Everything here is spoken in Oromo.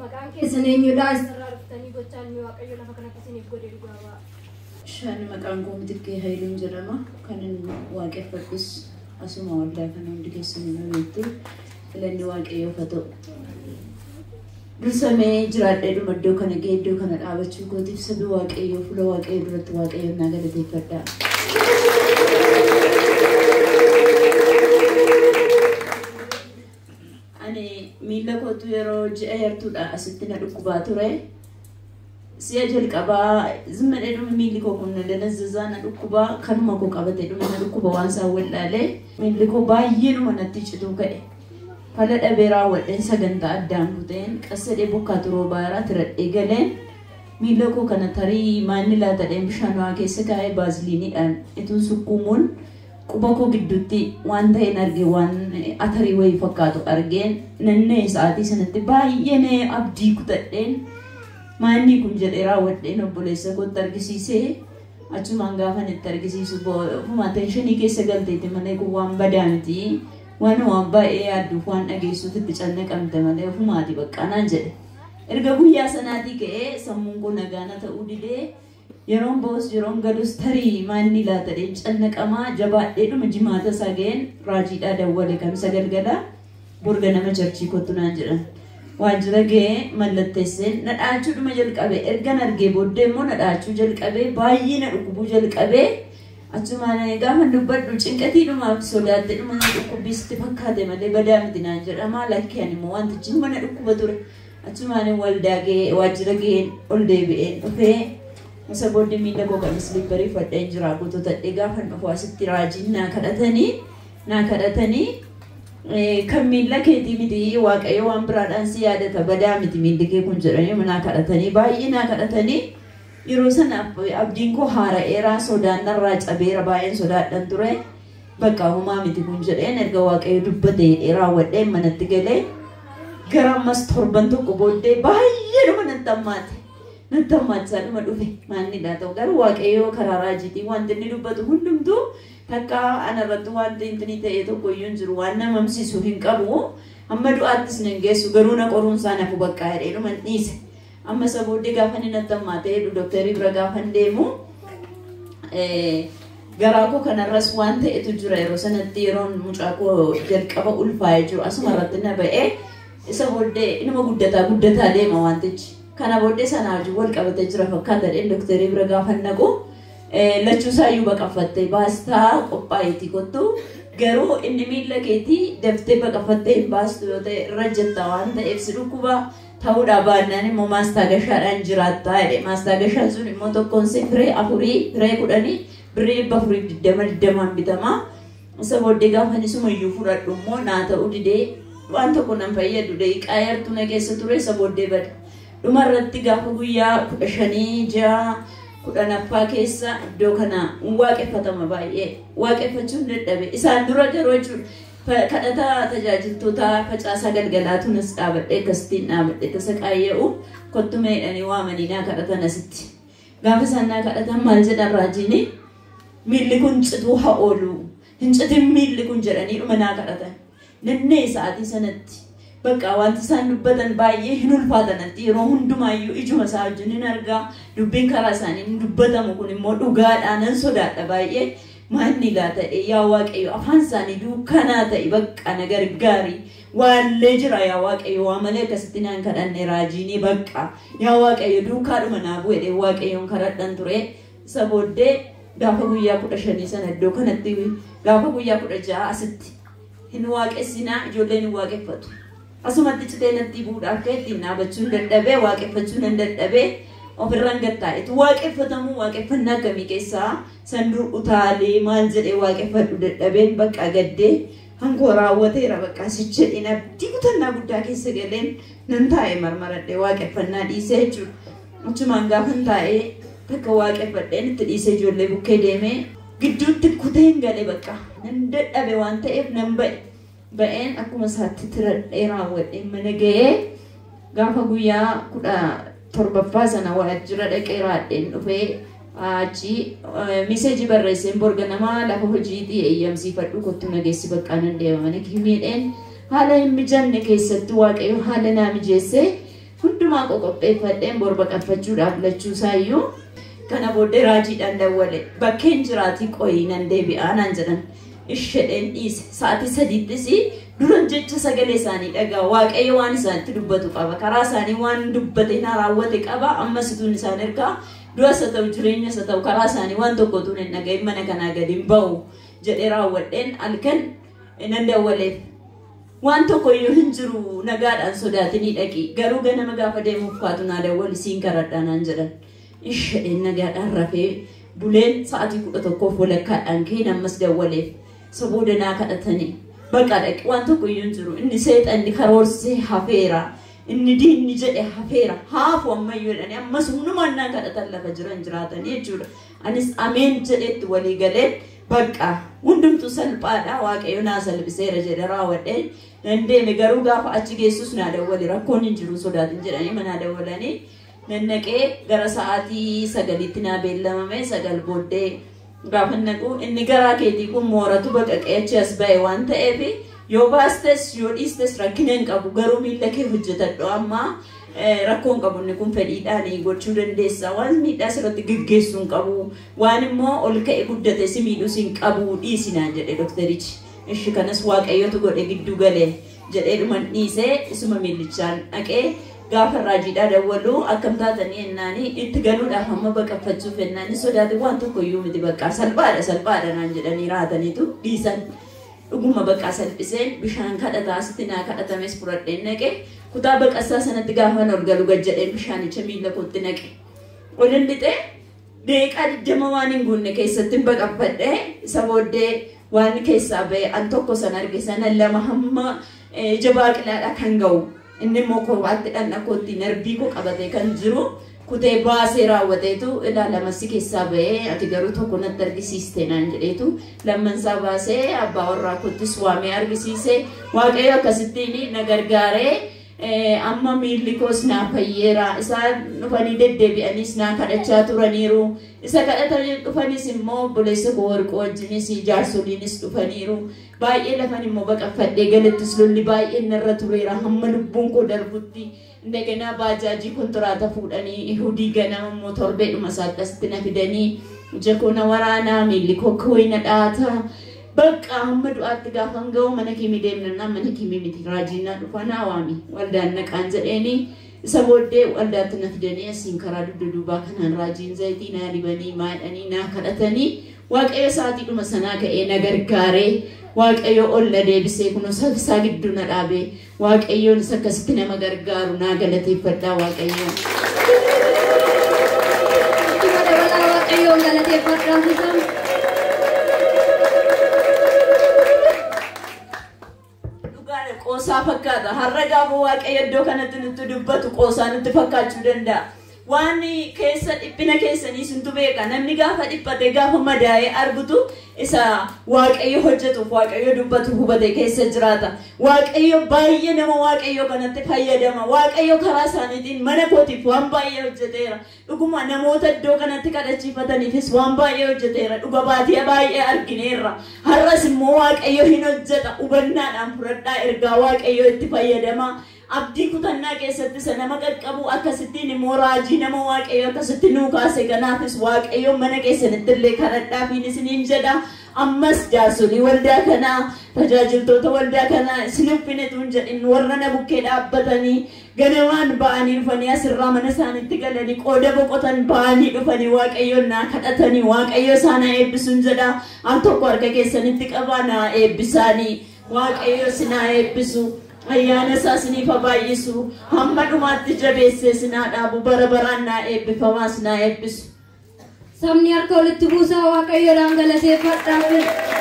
Maqaan keessan eenyudha? Eessarraa dhuftanii gochaa inni Waaqayyo lafa kanatti isiniif godhe dhugaa ba'a. Shan maqaan koo Mitikkee Hayiluun jedhama. Kan inni waaqeffadhus asuma waldaa kana hundi keessan ni beektu. Filanni Waaqayyoof haa ta'u. Dursamee jiraadhee dhuma iddoo kana ga'ee iddoo kana dhaabachuu kootiif sabi Waaqayyoo fuula Waaqayyoo duratti Waaqayyoon naa galateeffadha. Ani miila kootu yeroo ji'a yartuudha asitti na dhukkubaa ture. Si'a jalqabaa zimmadhee dhuma miilli koo kun na danazzazaa na dhukkubaa kanuma koo qabatee dhuma na dhukkuba waan isaan wallaalee miilli koo baay'ee dhuma natti cituu ka'e. Fala dhabee raawwadheen sagantaa addaan kuteen qassadhee bokkaa turoo baaraa tiradhee galeen miila koo kana tarii maanni laatadheen bishaan waa keessa kaa'ee baaziliiniidhaan ituun sukkuumuun quba koo gidduutti waan ta'een arge waan atarii wayii fakkaatu argeen nannee sa'aatii sanatti baay'ee abdii kutadheen maanni kun jedhee raawwadheen obboleessa kootti argisiisee achumaan gaafan itti argisiisu ofuma teenshinii keessa galteetti malee kun waan badaa miti waan waan baay'ee yaadduuf waan dhageessuuf itti cannaqamte malee ofumaati baqqaanaan jedhe. Erga guyyaa sanaatii ka'ee sammuun koo nagaana ta'uu didee yeroon ba'us yeroon galus tarii maanni laatadheen cannaqamaa jabaadhee dhuma jimaata isaa ga'een raajiidhaa dawwale kamisa galgala borga nama charchii kottu naan jedhan. Waajjira ga'ee mallatteesseen na dhaachuu dhuma jalqabe ergan argee booddee immoo na dhaachuu jalqabe baay'ee na dhukkubuu jalqabe achumaan gaafa dubbadhu cinqatii dhumaaf sodaatte dhuma na dhukkubbisti fakkaate malee badaa miti naan jedhama lakkee ani immoo wantichi dhuma na dhukkuba ture. Achumaan waldaa ga'ee waajjira ga'een ol deebi'een dhufee isa booddee miila koo kan isliipparii fadheen jira guutatadhee gaafa dhufu asitti raajiin naa kadhatanii kan miila keetii miti Waaqayyo waan biraadhaan si yaadata badaa miti miilli kee kun jedhanii naa kadhatanii baay'ee naa kadhatanii yeroo sanaaf abdiin koo haara'eera sodaan narraa cabeera baay'een sodaadhan ture bakka homaa miti kun jedheen erga Waaqayyo dubbatee raawwadheen manatti galee gara ammas torban tokko booddee baay'ee dhuma natti hammaate. Natti hammaachaa dhuma dhufe maannidha ta'u garuu Waaqayyo karaa raajiitiin wanti inni dubbatu hundumtuu takka anarratti wanti inni ta'e tokko iyyuu hin jiru waan nama mamsiisu hin qabu amma du'aattis nan geessu garuu na qoruun isaa nafu baqqaa jedhee dhuma dhiise. Amma isa booddee gaafa inni natti hammaatee dooktarii bira gaafa deemu garaa koo kanarras waan ta'etu jira yeroo sanatti yeroon mucaa koo jalqaba ulfaa'ee jiru asuma irratti na ba'ee isa booddee inuma guddataa guddataa deema wantichi. Kana booddee sanaa wajjin wal qabatee jira fakkaata dheen dooktarii bira gaafa naqu lachuusaayyuu baqaffattee baastaa qophaa'eetii kottu garuu inni miila keetii daftee baqaffattee hin baastu yoo ta'e irra jetta waan ta'eef si dhukkuba ta'uudhaa baannaan immoo maastaagashaadhaan jiraattaa jedhe. Maastaagashaan sun immoo tokkoon si firee 4 firee 10 birrii 420 bitama. Isa booddee gaafa inni sumayyuu fudhadhu immoo naa ta'uu didee waan tokko nan fayyadu daqiiqaa yartuu na keessa ture isa booddee bada. Dhuma irratti gaafa guyyaa 15 ji'a 10ffaa keessa iddoo kana waaqeffatama baay'ee waaqeffachuun dadhabe. Isaan dura garuu jechuudha kadhata tajaajiltoota facaasaa galgalaatu nas dhaabadhee akkasittiin dhaabadhee tasa qaayya'u kottu meedhanii waamanii naa kadhatan asitti. Gaafa isaan naa kadhatan maal jedhan raajiini miilli kun cituu haa oolu hin citin miilli kun jedhanii dhuma naa kadhatan. Nannee sa'aatii sanatti bakka wanti isaan dubbatan baay'ee hin ulfaatanatti yeroo hundumaayyuu ijuma isaa wajjin hin argaa dubbiin karaa isaanii hin dubbatamu kun immoo dhugaadhaa nan sodaadha baay'ee maanni laata'e yaa Waaqayyo afaan isaanii duukanaa ta'e bakka na gargaari waallee jira yaa Waaqayyo waa malee akkasitti naan kadhanne raajiinii bakka yaa Waaqayyo duukaadhuma naa bu'e Waaqayyoon kadhadhan ture. Isa booddee gaafa guyyaa 15 sana iddoo kanatti gaafa guyyaa 16 asitti hin waaqessinaa ijoolleen hin waaqeffatu. Asumatti citee natti bu'uudhaaf ka'e ittiin dhaabachuun dadhabee waaqeffachuun nan dadhabee ofirraan gattaa'etu waaqeffatamuu waaqeffannaa akkamii keessaa sandur utaalee maal jedhee waaqeffadhu dadhabeen bakka gaddee hankoo raawwateera bakka sichedhiin abdii kutannaa guddaa keessa galeen nan taa'e marmaradhee waaqeffannaa dhiisee jechuudha. Achumaan gaafan taa'ee takka waaqeffadheen itti dhiisee ijoollee bukkee deemee gidduutti kuteen galee bakka nan dadhabe waan ta'eef nan ba'e. Ba'een akkuma isaatti tiradhee raawwadhee mana ga'ee gaafa guyyaa 17ffaa sana waajjira dhaqee raadheen dhufee achi miseejii barreesseen borga namaa lafa hojiitii eeyyamsiifadhu kottu nageessi baqqaa nan deema mana kimiidheen haala hin mijanne keessatti Waaqayyo haala naa mijeessee Hundumaa qoqopheeffadheen bor baqaffachuudhaaf lachuusaayyuu kana booddee raajiidhaan dawwale bakkeen jiraatii qoyii nan deebi'aa naan jedhan ishedheen dhiise sa'aatii 3ttis duran jecha sagalee isaanii dhagaa waaqayyo waan isaanitti dubbatu qaba karaa isaanii waan dubbate na raawwate qaba ammas ituun isaan ergaa du'as haa ta'u jireenyas haa ta'u karaa isaanii waan tokko utuun hin dhagahin mana kanaa gadi hin ba'u jedhee raawwadheen halkan nan dawwaleef. Waan tokko iyyuu hin jiru nagaadhaan sodaatinii dhaqi garuu ganama gaafa deemuuf kaatu naa dawwali siin karadhaa naan jedhan isheen nagaadhaan rafee buleen sa'aatii 11:30 ka'een ammas dawwaleef isa booda naa kadhatanii baqa dhaqi waan tokko iyyuu hin jiru inni seexanni karoorsee hafeera inni diinni jedhe hafeera haafu ammayyuu jedhanii ammas humnumaan naa kadhatan lafa jiran jiraatanii jechuudha anis ameen jedhetti walii galeen bakka hundumtuu salphaadha waaqayyo naa salphiseera jedhe raawwadheen nan deeme garuu gaafa achi geessus naa dawwale rakkoon hin jiru sodaatin jedhanii manaa dawwalanii nan naqee gara sa'aatii 9tti naa beellamame 9 booddee gaafa naqu inni garaa keetii kun mooratu baqaqee achi as ba'e waan ta'eef yoo baastes yoo dhiistes rakkina hin qabu garuu miilla kee hojjetadhu amma rakkoon qabu inni kun fedhiidhaan gochuu dandeessa waan miidhaa sirratti geggeessuu hin qabu waan immoo ol ka'e guddate si miidhuus hin qabu dhiisinaan jedhe doktarichi ishi kanas waaqayyotu godhe gidduu galee jedhee dhuman dhiisee isuma miillichaan dhaqee gaafa raajiidhaa dawwaluu akkam taatanii ennaanii itti galuudhaaf amma baqaffachuuf ennaanii sodaate waan tokko iyyuu miti baqqaa salphaadha salphaadha naan jedhanii raataniitu dhiisan. Dhuguma baqqaa salphiseen bishaan kadhataa asitti naa kadhatames fudhadheen naqe kutaa baqassaa sanatti gaafa ol galu gad jedheen bishaanicha miilla kootti naqe. Olin lixee deeqaa 20 waan hin guunne keessatti hin baqaffadhee isa booddee waan keessaa ba'e an tokko san arge sana lama hamma ija baaqilaadha kan ga'u inni immoo kophaatti dhandha kootti narbii koo qabatee kan jiru kutee baasee raawwateetu ilaa si keessaa ba'ee ati garuu tokko natti argisiiste naan jedheetu lammansaa baasee abbaa warraa koottis waamee argisiise waaqayyo akkasittiin na gargaaree amma miilli koos naa fayyeera isaan dhufanii deddeebi'anis naa kadhachaa turaniiru isa kadhatanii dhufanis immoo obboleessa koo warqoo wajjinis jaarsoliinis dhufaniiru baay'ee lafan immoo baqaffadhee galattis lolli baay'een narra tureera hamma lubbuun koo darbutti እንደገና baajaajii kontiraata fuudhanii ihudii ganama immoo torbeedhuma isaatti asitti na fidanii ija koo na waraanaa miilli koo kooyi na dhaata bakka hamma du'aatti gaafan ga'u mana kiimii deemnannaa mana kiimii miti raajiin na dhufa naa waami waldaan naqaan jedheeni isa booddee waldaatti na fidanii asiin karaa dugda duubaa kanaan raajiin zayitii naa dibanii maadhanii naa kadhatanii waaqayyo sa'aatiidhuma sanaa ka'ee na gargaaree waaqayyo ol na deebisee kunoo saffisaa gidduu na dhaabee waaqayyoon isa akkasitti nama gargaaru naa galateeffadhaa waaqayyoon. Dabalaa waaqayyoon galateeffadhaa fitan. Dhugaadha qoosaa fakkaata har'a gaafa waaqayyo iddoo kanatti nutti dubbatu qoosaa nutti fakkaachuu danda'a. Waan keessa dhiphina keessanii sintu beeka namni gaafa dhiphate gaafa madaa'ee argutu isa waaqayyo hojjetuuf waaqayyo dubbatu hubate keessa jiraata. Waaqayyo baay'ee nama waaqayyo kanatti fayyadama. Waaqayyo karaa isaaniitiin mana kootiif waan baay'ee hojjeteera. Dhuguma namoota iddoo kanatti kadhachiifataniifis waan baay'ee hojjeteera. Dhuga baatii baay'ee argineerra. Har'as immoo waaqayyo hin hojjeta. Hubannaadhaan fudhadhaa ergaa waaqayyo itti fayyadama. Abdii kutannaa keessatti isa nama qaqqabu akkasittiin immoo raajii nama waaqayyo akkasitti nuu kaase kanaafis waaqayyo mana keessanitti illee kadhadhaafiin isiniin jedha. Ammas jaarsolii waldaa kanaa tajaajiltoota waldaa kanaa isin uffinetu hin jedhin warra na bukkee dhaabbatanii ganamaan ba'anii dhufanii asirraa mana isaaniitti galanii qooda boqotan ba'anii dhufanii waaqayyoon naa kadhatanii waaqayyo isaan haa eebbisuun jedha. Al tokko harka keessanitti qabaa naa eebbisaanii waaqayyo isin haa eebbisu. Ayyaana isaa isiniif haa baay'isu hamma dhumaatti jabeessee isin haa dhaabu bara baraan naa eebbifamaa isin haa eebbisu. Sabni harka walitti buusaa waaqayyoodhaan galateeffadhaa.